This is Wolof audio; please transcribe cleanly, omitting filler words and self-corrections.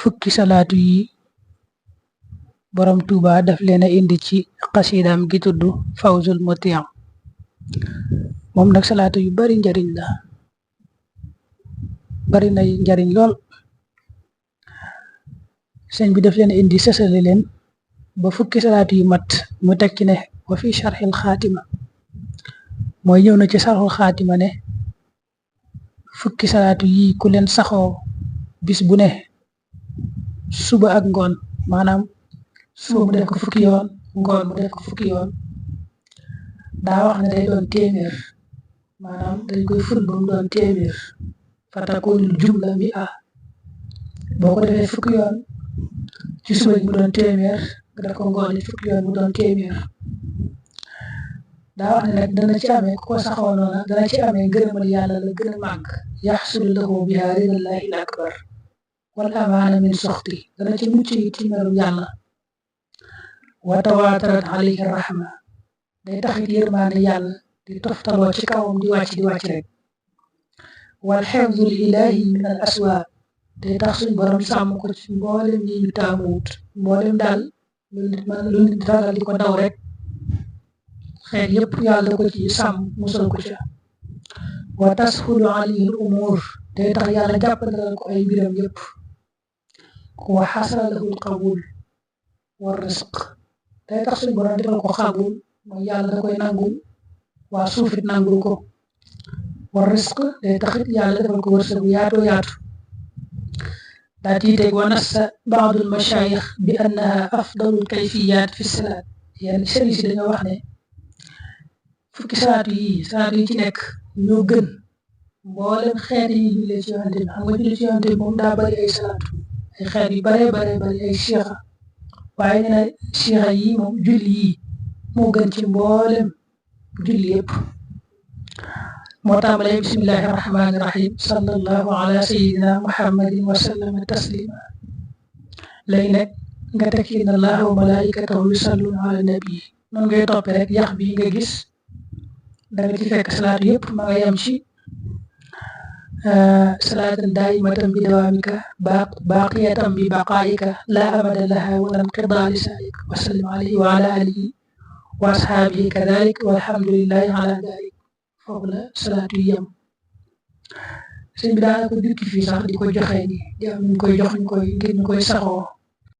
fukki salaatu yi borom Tuuba daf leen a indi ci xasidaam gi tudd Fawzul Mutiam moom nag salaatu yu bari njariñ la bari na njariñ lool sëñ bi daf leen a indi sësale leen ba fukki salaatu yu mat mu teg ci ne wa fi sharxil xaatima mooy ñëw na ci sharxul xaatima ne fukki salaatu yi ku leen saxoo bis bu ne suba ak ngoon maanaam suba mu def ko fukki yoon ngoon mu def ko fukki yoon daa wax ne day doon téeméer maanaam dañ koy ful ba mu doon téeméer fatakunul jumla mi boo ko defee fukki yoon ci suba mu doon téeméer nga def ko ngoon fukki yoon mu doon téeméer daa wax ne nag dana ci amee ku ko saxoo noona dana ci amee ngërëmal yàlla la gën a màgg yaxsul lahu biha ridallahi al akbar wal amaana min soxti dana ci mucc yi ci merum yàlla wa tawaatarat alayhi rahma day taxit yërmaande yàlla di toftaloo ci kawam di wàcc rek wal xifdul ilahi min al aswaab day tax suñ borom sàmm ko ci mboolem yi ñu taamuwut mboolem daal lu nit ragal di ko daw rek xeet yépp yàlla da ko ci sàmm musal ko ca wa tashulu alayhi al umur day tax yàlla jàppandalal ko ay mbiram yépp wa xasala lahu al qabul war risq day tax suñ borom defal ko xabul mooy yàlla da koy nangul waa suufit nangul ko war risq day taxit yàlla defal ko wërsëg bu yaatoo yaatu daa ciy teg wa nassa baadul mashayix bi annaha afdalul kayfiyat fi salaat yenn sëriñ si dañoo wax ne fukki salaatu yi ci nekk ñoo gën mboolem xeet yi jullee ci yonante bi xam nga jullee ci yonante bi moom daa bari ay salaatu ay xeet yu bare bari ay siixa waaye nee na siixa yi moom julli yi moo gën ci mboolem julli yëpp moo tàmbalee bismillahi rahmaani rahim sallallahu ala sayyidina muhammadin wa sallama taslima léegi nag nga teg ci inna allaha wa malaikatahu yusalluna ala nabi noonu ngay toppe rek yax bi nga gis da nga ci fekk salaatu yëpp ma nga yem ci salaatan daa'imatan bi dawaamika baaqiyatan bi baqaa'ika laa amada laha wa lan qidaa li saa'ik wa sallim alayhi wa ala alihi wa ashaabihi kadalik walhamdulillahi ala dalik foofu la salaatu yi yem sëñ bi daana ko dikki fii sax di ko joxe ni di am ñu koy jox ngir ñu koy saxoo